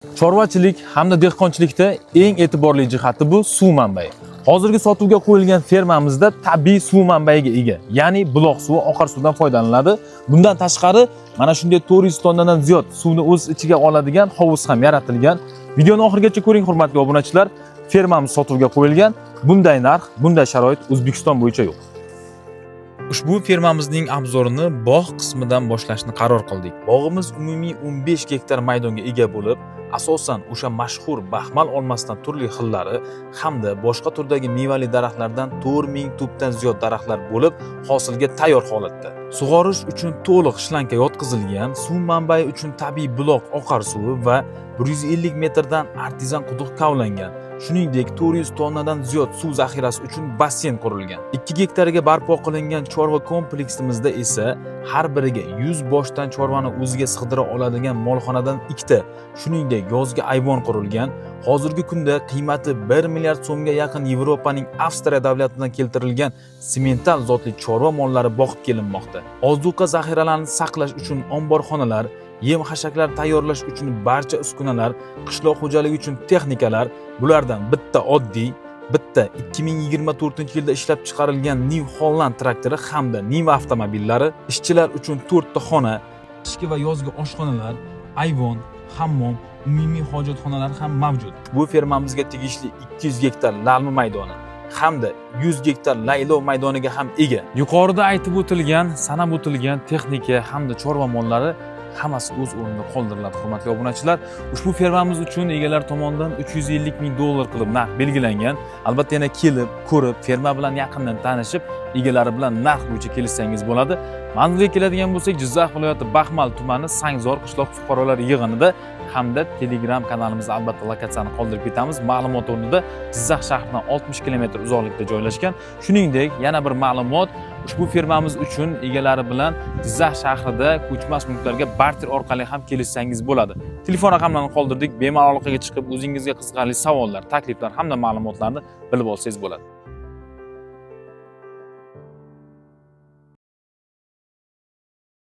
Chorvachilik hamda dehqonchilikda eng e'tiborli jihati bu suv manbai. Hozirgi sotuvga qo'yilgan fermamizda tabiiy suv manbaiga ega, ya'ni buloq suvi, oqar suvdan foydalaniladi. Bundan tashqari mana shunday 400 tonnadan ziyod suvni o'z ichiga oladigan hovuz ham yaratilgan. Videoni oxirigacha ko'ring, hurmatli obunachilar. Fermamiz sotuvga qo'yilgan. Bunday narx, bunday sharoit O'zbekiston bo'yicha yo'q. Ushbu fermamizning obzorini bog' qismidan boshlashni qaror qildik. Bog'imiz umumiy 15 gektar maydonga ega bo'lib, asosan o'sha mashhur baxmal olmasidan turli xillari hamda boshqa turdagi mevali daraxtlardan 4000 tubdan ziyod daraxtlar bo'lib, hosilga tayyor holatda. Sug'orish uchun to'liq shlanka yotqizilgan, suv manbai uchun tabiiy buloq oqar suvi va 150 metrdan artezan quduq kavlangan. Shuningdek, 400 tonnadan ziyod suv zaxirasi uchun basseyn qurilgan. 2 gektarga barpo qilingan chorva kompleksimizda esa har biriga 100 boshdan chorvani o'ziga sig'dira oladigan molxonadan ikkita, shuningdek, yozgi ayvon qurilgan. Hozirgi kunda qiymati 1 milliard so'mga yaqin Yevropaning Avstriya davlatidan keltirilgan semental zotli chorva mollari boqib kelinmoqda. Ozuqa zaxiralarini saqlash uchun omborxonalar, yem xashaklar tayyorlash uchun barcha uskunalar, qishloq xo'jaligi uchun texnikalar, bulardan bitta oddiy, bitta 2024-yilda ishlab chiqarilgan New Holland traktori hamda Niva avtomobillari, ishchilar uchun 4 ta xona, qishki va yozgi oshxonalar, ayvon, hammom, umumiy hojatxonalar ham mavjud. Bu fermamizga tegishli 200 gektar lalmi maydoni hamda 100 gektar laylov maydoniga ham ega. Yuqorida aytib o'tilgan, sanab o'tilgan texnika hamda chorva mollari hammasi o'z o'rnida qoldiriladi, hurmatli obunachilar. Ushbu fermamiz uchun egalar tomonidan 350 ming dollar qilib narx belgilangan. Albatta, yana kelib, ko'rib, ferma bilan yaqindan tanishib, egalari bilan narx bo'yicha kelishsangiz bo'ladi. Manzilga keladigan bo'lsak, Jizzax viloyati Baxmal tumani Sangzor qishloq fuqarolar yig'inida hamda Telegram kanalimizda albatta lokatsiyani qoldirib ketamiz. Ma'lumot o'rnida, Jizzax shahridan 60 km uzoqlikda joylashgan. Shuningdek, yana bir ma'lumot, ushbu fermamiz uchun egalari bilan Jizzax shahrida ko'chmas mulklarga barter orqali ham kelishsangiz bo'ladi. Telefon raqamlarini qoldirdik. Bemalol aloqaga chiqib, o'zingizga qiziqarli savollar, takliflar hamda ma'lumotlarni bilib olsangiz bo'ladi.